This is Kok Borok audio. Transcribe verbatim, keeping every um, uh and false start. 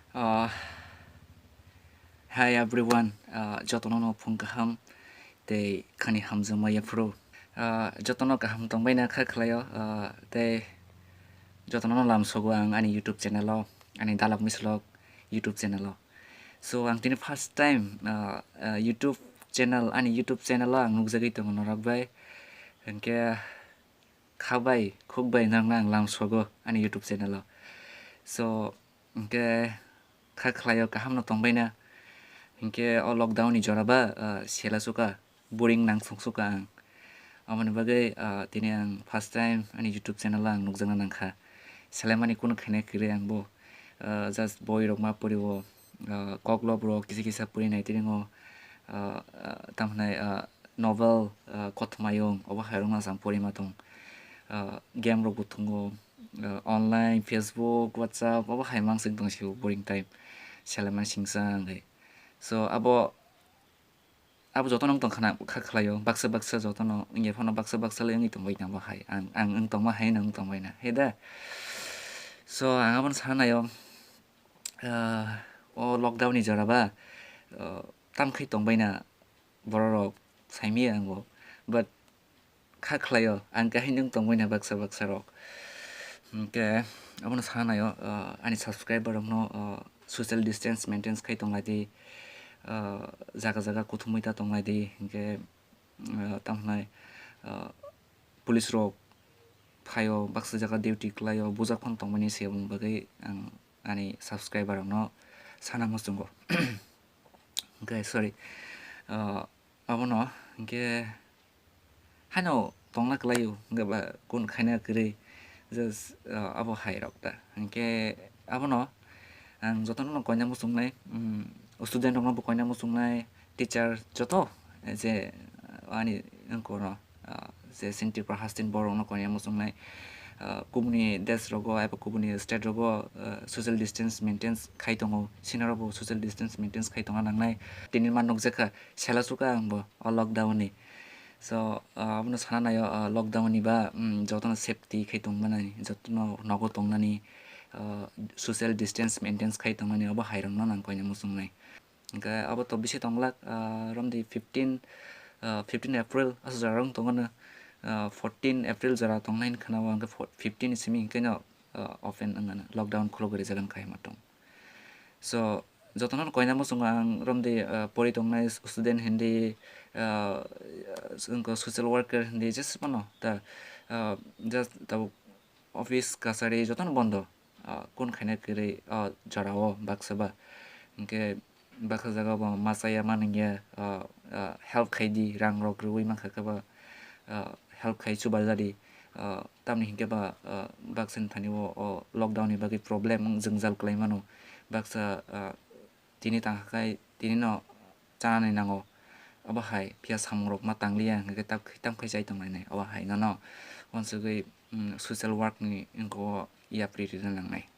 Ah, hi everyone, ah, jotono no phung kaham tei khani hamjakma yaphuru. Ah, jotono kaham tongbaina kha khlaio, ah, tei jotono no lamsogo ang ani YouTube channel o, ani Dalak Mislok YouTube channel o. So ang tini first time, ah, ah, YouTube channel, ani YouTube channel o ang nukjagwi tongo norok bai. Hinkhe kha bai, khuk bai norokno ang lamsogo ani YouTube channel o. So, hinkhe kha khlaio, kaham no tongbaina. Hinkhe o lockdown ni jora ba, ah, sela suka, boring nang sung suka ang. Aboni bagwi, ah, tini ang first time ani YouTube channel o ang nukjakna nangkha. Selaimani kunu khaina kwrwi ang bo, ah, just boi rok ma pori o, ah, kok lob rok kisa kisa pori nai tini o, ah, ah, tamo hwnai, ah, novel, ah, Kothoma Yung, obo hai rok no chang pori ma tong. Ah, game rok bo thungo, ah, online, Facebook, WhatsApp, obo hai mansing tong si boring time. Selaimani singsa ang bai. So, abo, abo jotono wng tong khana kha khlaio, baksa baksa jotono wngya phano baksa baksa le wngwi tongbai tang bo hai. Ang, ang wng tongma hai no wng tongbai na. He da? So, ang abono sana naio, ah, o lockdown ni jora ba, ah, tam khai tongbai na borok rok saimaya ang bo. But kha khlaio, ang kahini wng tongbai na baksa baksa rok. Hinkhe abono sana naio, ah, ani subscriber rokno, ah, social distance maintain khai tong lai di, ah, jaga jaga kuthumui ta tong lai di, hinkhe, ah, tamo hwnai, ah, police rok phaio, baksa jaga duty khlaio, bujak phano tongmani se aboni bagwi ang ani subscriber rokno sana muchungo. Hinkhe, sorry, ah, abono hinkhe haino tongna kwlaio, hwnkhe ba kun khaina kwrwi, just, uh, abo hai rok ta. Hinkhe abono ang jotono no koina muchungnai, um, student rokno bo koina muchungnai, teacher joto, eh, je, uh, ani wngkor no, uh, je chini Tripura hasteni borok no koina muchungnai, uh, kubuni desh rogo eba kubuni state rogo, uh, social distance maintain khai tongo, sinaro bo social distance maintain khai tongna nangnai. Tini ma nukjakha, sela suka ang bo o lockdown ni. So, ah, abono sana naio, ah, lockdown ni ba, mm, jotono safety khai tongmani, jotono nogo tongnani, ah, social distance maintain khai tongmani, obo hai rokno nang koina muchungnai. Hinkhe abo to bisi tonglak, ah, romdi fifteen, ah, fifteen April aswk jora wng tongmano, ah, fourteen April jora tongnai hinwi khwnao, hinkhe fo-, fifteen ni simi hinkhe no, ah, open wngmano, lockdown khulugwi rijak hinwi khai ma tong. So, jotono koina muchungo ang romdi, ah, pori tongnai student hindi, ah, wngkha social worker hindi, just phano ta, ah, just tabuk office kasari jotono bondo, ah, kun khaina kwrwi, ah, jorao baksa ba. Hinkhe baksa jaga bo masa ya manwng ya, ah, ah, help khai di, rang rok rwui mankha khe ba, ah, help khai chubaljadi, ah, tamni hinkhe ba, ah, baksa ni thani o, o lockdown ni bagwi problem wng jwngjal kwlai mano. Baksa, ah, tini tang kha khai tini no chanani nango. Abo hai phiya samung rok ma tang liya hinkhe tak-, tam khai chai tong lainai. Abo hai nono uansugwi, mm, social work ni wngkha o yapri rina nangnai.